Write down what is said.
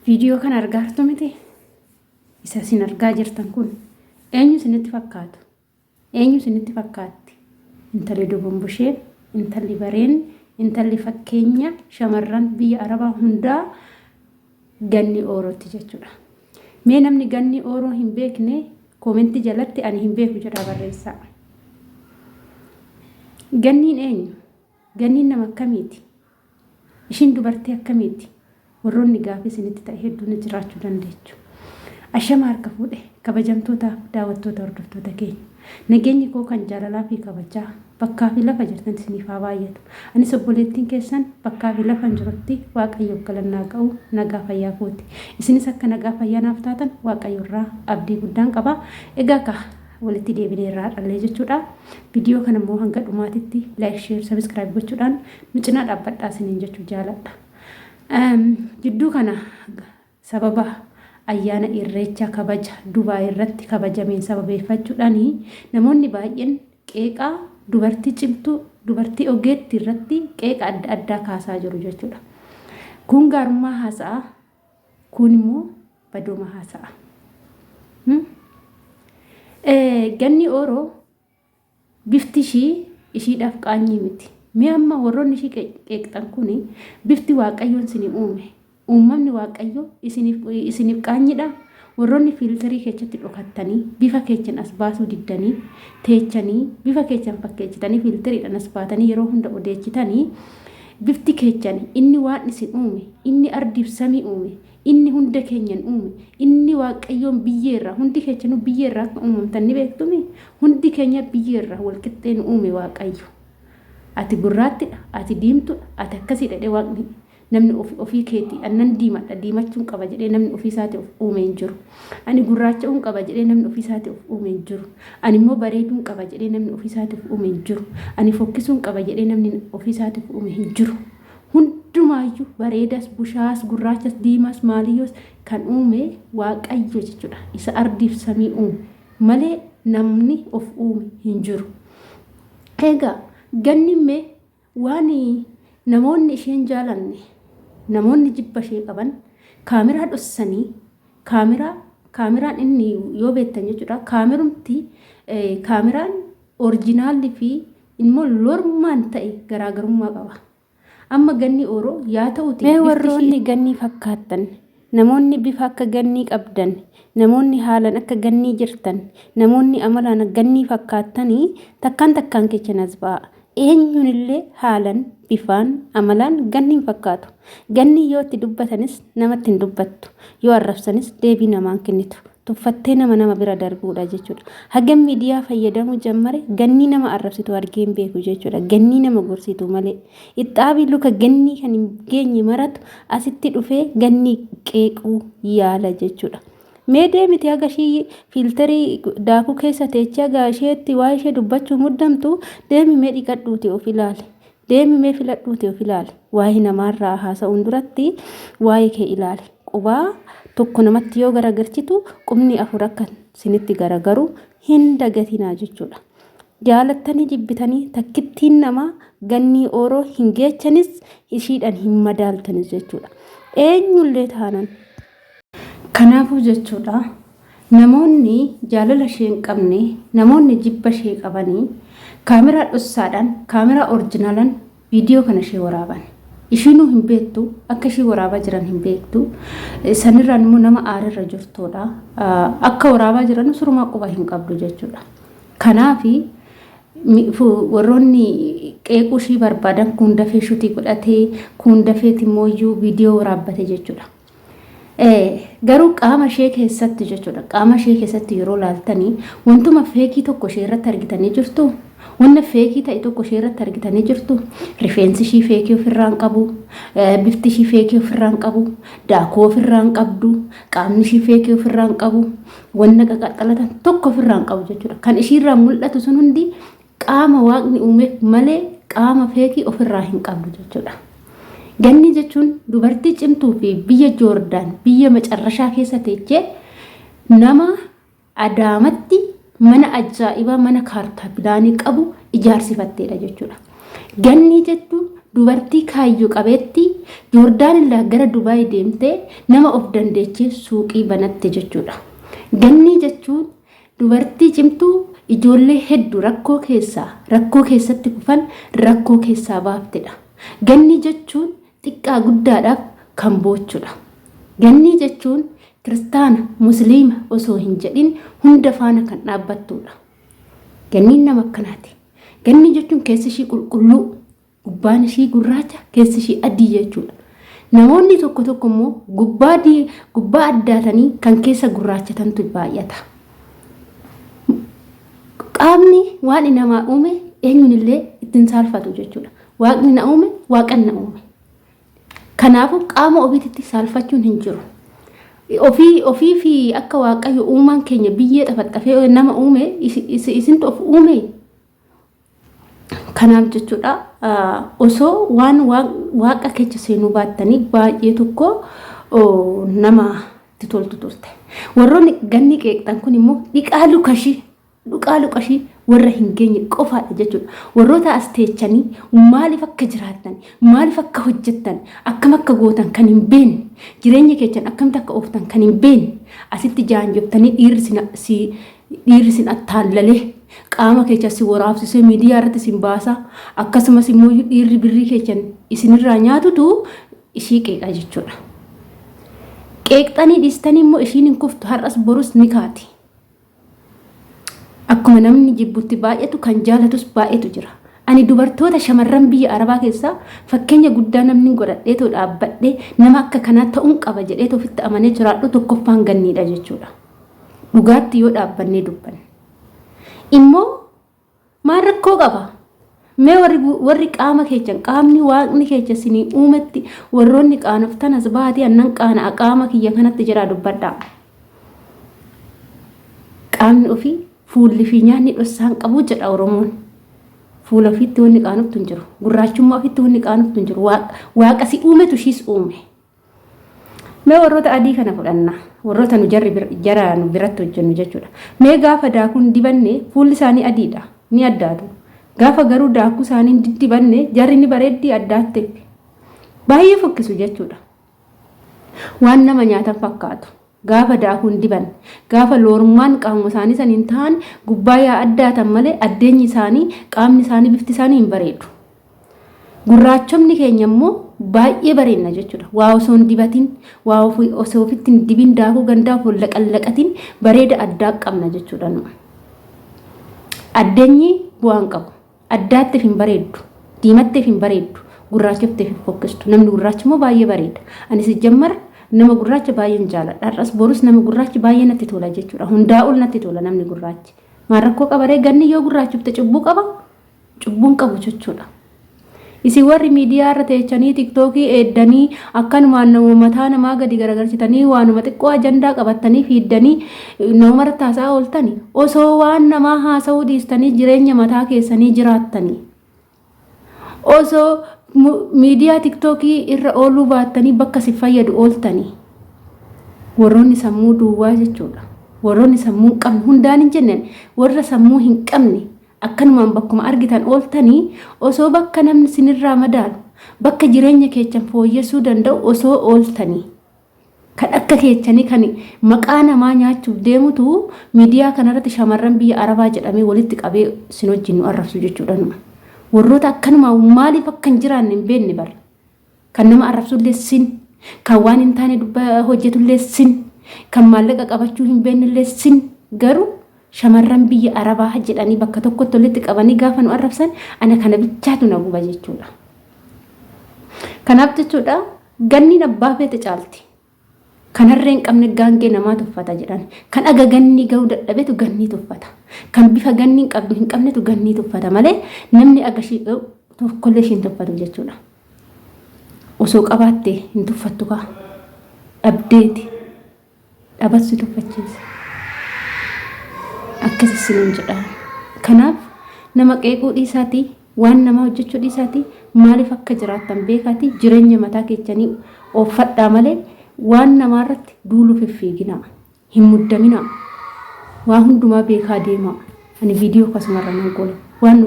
Viidiyoo kana argaa jirtu miti? Isa isin argaa jirtan kun eenyu isinitti fakkaatu? Eenyu isinitti fakkaatti? Intalli Dubumbusheen, intalli Bareen, intalli fakkeenya shamarran biyya Arabaa hundaa Ganni Oorootti jechuudha. Mee namni Ganni Ooroo hin beekne koomentii jalatti ani hin beeku jedhaa barreessaa. Ganniin eenyu? Ganniin nama akkamiiti? Ishiin dubartii akkamiiti? Warroonni gaafii isinitti ta'e hedduun jiraachuu dandeechu. Ashama harka fuudhe kabajamtootaaf daawwattoota hordoftoota keenya. Nageenyi koo kan jaalalaa fi kabajaa bakkaa fi lafa jirtan isiniif haa baay'atu. Anis obboleettiin keessan bakkaa fi lafan jirutti Waaqayyoof galannaa ga'u nagaa fayyaa kooti. Isinis akka nagaa fayyaa naaf taatan Waaqayyo irraa abdii guddaan qaba. Egaa kaa walitti deebinee irraa dhallee jechuudha. Viidiyoo kana immoo hanga dhumaatitti like, share, subscribe gochuudhaan nu cinaa dhaabbadhaa isiniin jechuu jaaladha. Jidduu kana sababa ayyaana Irreecha kabaja Dubaay irratti kabajameen sababeeffachuudhaan namoonni baay'een qeeqaa dubartii cimtuu dubartii ogeettii irratti qeeqa adda addaa kaasaa jiru jechuudha. Kun gaarummaa haasa'a, kun immoo badooma haasa'a. Ganni Ooroo bifti ishii ishiidhaaf qaanyii miti. Mee amma warroonni ishii qeeqxan kun bifti Waaqayyoon isinii uume, uumamni Waaqayyoo isiniif isiniif qaanyidha? Warroonni fiiltarii keessatti dhokattanii bifa keessan as baasuu diddanii teechanii bifa keessan fakkeessitanii fiiltariidhaan as baatanii yeroo hunda odeechitanii bifti keessan inni waan isin uume inni ardiif samii uume Inni hunda keenyan uume. Inni Waaqayyoon biyyeerraa, hundi keessanuu biyyeerraa akka uumamtan ni beektumii? Hundi keenya biyyeerraa wal qixxee nu uume Waaqayyo. Ati gurraattidha, ati diimtuudha, ati akkasiidha jedhee Waaqni namni ofii keetii ani nan diimadha diimachuun qaba jedhee namni ofii isaatii of uume hin jiru. Ani gurraacha'uun qaba jedhee namni ofii isaatii of uume hin jiru. Ani immoo bareeduun qaba jedhee namni ofii isaatii of uume hin jiru. Ani fokkisuun qaba jedhee namni ofii isaatii of uume hin jiru. Hundumaayyuu bareedas, bushaas, gurraachas, diimaas, maaliyyoos kan uume Waaqayyo jechuudha. Isa ardiif samii uume malee namni of uume hin jiru. Egaa ganni mee waan namoonni isheen jaalanne namoonni jibba ishee qaban kaameraa dhossanii kaameraa kaameraan inni yoo beektan jechuudha kaamerumti kaameraan orjinaalli fi immoo lormaan ta'e garaagarummaa qaba. Amma ganni ooroo yaa ta'uti Mee bifti ishii warroonni gannii fakkaattan, namoonni bifa akka gannii qabdan, namoonni haalan akka gannii jirtan, namoonni amalaan gannii fakkaattani takkaan takkaan keechan as ba'aa. Eenyuunillee haalan, bifaan, amalaan ganni hin fakkaatu. Gannii yoo itti dubbatanis namatti hin dubbattu. Yoo arrabsanis deebii namaan kennitu. Tuffattee nama nama bira darbuudha jechuudha. Hagam miidiyaa fayyadamuu jammare gannii nama arrabsitu argee hin beeku jechuudha. Gannii nama gorsitu malee. Ixxaabii luka gannii kan hin geenye maratu asitti dhufee gannii qeequu yaala jechuudha. Mee deemiti haga ishii fiiltarii daakuu keessa teechee haga isheetti waa ishee dubbachuu muddamtu deemi mee dhiqadhuuti of ilaali. Deemi mee filadhuuti of ilaali. Waa'ee namaarraa haasa'uun duratti waa'ee kee ilaali. Qubaa tokko namatti yoo garagarchitu qubni afur akka sinitti garagaru hin dagatinaa jechuudha. Jaalattanii jibbitanii takkittiin namaa gannii ooroo hin geechanis ishiidhaan hin madaaltanis jechuudha. Eenyullee taanan. Kanaafuu jechuudha namoonni jaalala ishee hin qabne namoonni jibba ishee qabanii kaameraa dhossaadhaan kaameraa orjinaalaan viidiyoo kana ishee waraaban. Ishiinuu hin beektu akka ishii waraabaa jiran hin beektu. Sanirraan immoo nama aarirra jirtudha. Akka waraabaa jiran surumaa quba hin qabdu jechuudha. Kanaafi warroonni qeequu ishii barbaadan kun dafee shutii godhatee kun dafeeti immoo viidiyoo waraabbate jechuudha. Garuu qaama ishee keessatti jechuudha. Qaama ishee keessatti yeroo laaltanii wantuma feekii tokko ishee irratti argitanii jirtu. Wanna feekii ta'e tokko ishee irratti argitanii jirtu. Rifeensi ishii feekii ofirraa hin qabu. Bifti ishii feekii ofirraa hin qabu. Daakuu ofirraa hin qabdu. Qaamni ishii feekii ofirraa hin qabu. Wanna qaqaxxalatan tokko ofirraa hin qabu jechuudha. Kan ishiirraa mul'atu sun hundi qaama waaqni uumeef malee qaama feekii ofirraa hin qabdu jechuudha. Gannii jechuun dubartii cimtuu fi biyya Joordaan biyya macarrashaa keessa teechee nama Adaamatti mana ajaa'ibaa mana kaartaa pilaanii qabu ijaarsifatteedha jechuudha. Gannii jechuun dubartii kaayyoo qabeettii Joordaan irraa gara Dubaay deemtee nama of dandeechee suuqii banatte jechuudha. Gannii jechuun dubartii cimtuu ijoollee heddu rakkoo keessaa rakkoo keessatti kufan rakkoo keessaa baaftedha. Gannii jechuun xiqqaa guddaadhaaf kan boochudha. Gannii jechuun kiristaana, musliima osoo hin jedhin hunda faana kan dhaabbattuudha. Ganniin nama akkanaati. Gannii jechuun keessi ishii qulqulluu, gubbaan ishii gurraacha, keessi ishii adii jechuudha. Namoonni tokko tokko immoo gubbaa gubbaa addaatanii kan keessa gurraachatantu baay'ata. Qaamni waan namaa uume eenyuun illee ittiin saalfatu jechuudha. Waaqni na uume, waaqan na uume. Kanaafuu qaama ofiititti saalfachuun hin jiru. Ofii ofii fi akka Waaqayyo uumaan keenya biyyee xafaxafee nama uume isintu of uume. Kanaaf jechuudha osoo waan waaqa keessa seenuu baattanii baay'ee tokko nama itti toltu turte. Warroonni ganni qeeqxan kun immoo dhiqaa lukashii Dhuqaa luqashii warra hin geenye qofaadha jechuudha. Warroota as teechanii maaliif akka jiraattan, maaliif akka hojjettan, akkam akka gootan kan hin beekne, jireenya keessan akkamitti akka ooftan kan hin beekne, asitti jaanjoftanii dhiirri sin si dhiirri sin attaallalee qaama keessan si waraabsisee miidiyaa irratti sin baasa, akkasumas immoo dhiirri birrii keessan isinirraa nyaatutu ishii qeeqa jechuudha. Qeeqxanii dhiistanii immoo ishiin hin kuftu har'as borus ni kaati. Akkuma namni jibbutti baay'atu kan jaalatus baay'etu jira. Ani dubartoota shamarran biyya Arabaa keessaa fakkeenya guddaa namni godhadheetoo dhaabbadhee nama akka kanaa ta'uun qaba jedheetoo ofitti amanee jiraadhu tokkoffaan ganniidha jechuudha. Dhugaatti yoo dhaabbannee dubbanne. Immoo Maal rakkoo qaba? Mee warri warri qaama keechan qaamni waaqni keecha isinii uumetti warroonni qaanoftan as baatii annan qaana'a qaama kiyya kanatti jedhaa dubbadhaa. Qaamni ofii fuulli fi nyaanni dhossaan qabu jedha Oromoon. Fuula ofiitti wanni qaanoftu hin jiru. Gurraachummaa ofiitti wanni qaanoftu hin jiru. Waaqa si uumetu ishiis uume. Mee warroota adii kana fudhanna. Warroota nu jarri jara nu biratti hojjennu jechuudha. Mee gaafa daakuun dibanne fuulli isaanii adiidha. Ni addaatu. Gaafa garuu daakuu isaanii diddibanne jarri ni bareeddii addaatte. Baay'ee fokkisu jechuudha. Waan nama nyaatan fakkaatu. Gaafa daakuun diban, gaafa loormaan qaamuma isaanii saniin tahan gubbaa yaa addaatan malee addeenyi isaanii, qaamni isaanii, bifti isaanii hin bareedu. Gurraachomni keenya immoo baay'ee bareenna jechuudha. Waa osoo hin dibatin, waa osoo ofitti hin dibin daakuu gandaa of laqallaqatin bareeda addaa qabna jechuudha nu. Addeenyi bu'aa hin qabu. Addaatteef hin bareeddu. Diimatteef hin bareeddu. Gurraachofteef hin fokkistu. Namni gurraachi immoo baay'ee bareeda. Ani sijjammar nama gurraacha baay'een jaaladha. Har'as borus nama gurraachi baay'ee natti tola jechuudha. Hundaa ol natti tola namni gurraachi. Maal rakkoo qaba ree? Ganni yoo gurraachofte cubbuu qaba? Cubbuu hin qabu jechuudha. Isin warri miidiyaa irra teechanii tiktookii eeddanii akkanumaan nama mataa namaa gadi garagalchitanii waanuma xiqqoo ajandaa qabattanii fiiddanii nama irratti haasa'aa ooltani osoo waan namaa haasa'uu dhiistanii jireenya mataa keessanii jiraattanii osoo miidiyaa tiktookii irra ooluu baattanii bakka si fayyadu ooltanii warroonni sammuu duwwaa jechuudha. Warroonni sammuu hin qabne hundaan hin jenneen warra sammuu hin qabne Akkanumaan bakkuma argitan ooltanii osoo bakka namni sinirraa madaalu, bakka jireenya keechan fooyyessuu danda'u osoo ooltanii. Kan akka keechanii kan maqaa namaa nyaachuuf deemutu miidiyaa kanarratti shamarran biyya Arabaa jedhamee walitti qabee sin wajjin nu arrabsu jechuudha numa. Warroota akkanumaan maaliif akka hin jiraanne hin beekne bara. Kan nama arrabsullee sin, kan waan hin taane dubba hojjetullee sin, kan maallaqa qabachuu hin beeknellee sin garuu shamarran biyya Arabaa jedhanii bakka tokkotti walitti qabanii gaafa nu arrabsan ana kana bichaatu na guba jechuudha. Kanaaf jechuudha ganniin abbaa feete caalti. Kan harree hin qabne gaangee namaa tuffata jedhan. Kan aga gannii ga'uu dadhabetu gannii tuffata. Kan bifa gannii hin qabdu hin qabnetu gannii tuffata malee namni aga ishii ga'u tokkollee ishii hin tuffatu jechuudha. Osoo qabaatte hin tuffattu kaa. Dhabdeeti. Dhabas si tuffachiisa. Akkas isiniin jedha. Kanaaf nama qeequu dhiisaatii waan namaa hojjechuu dhiisaatii maaliif akka jiraattan beekaatii jireenya mataa keessanii ooffadhaa malee waan namaa irratti duuluuf hin fiiginaa. Hin muddaminaa. Waa hundumaa beekaa deemaa. Ani viidiyoo akkasumarra nan gola. Waan nu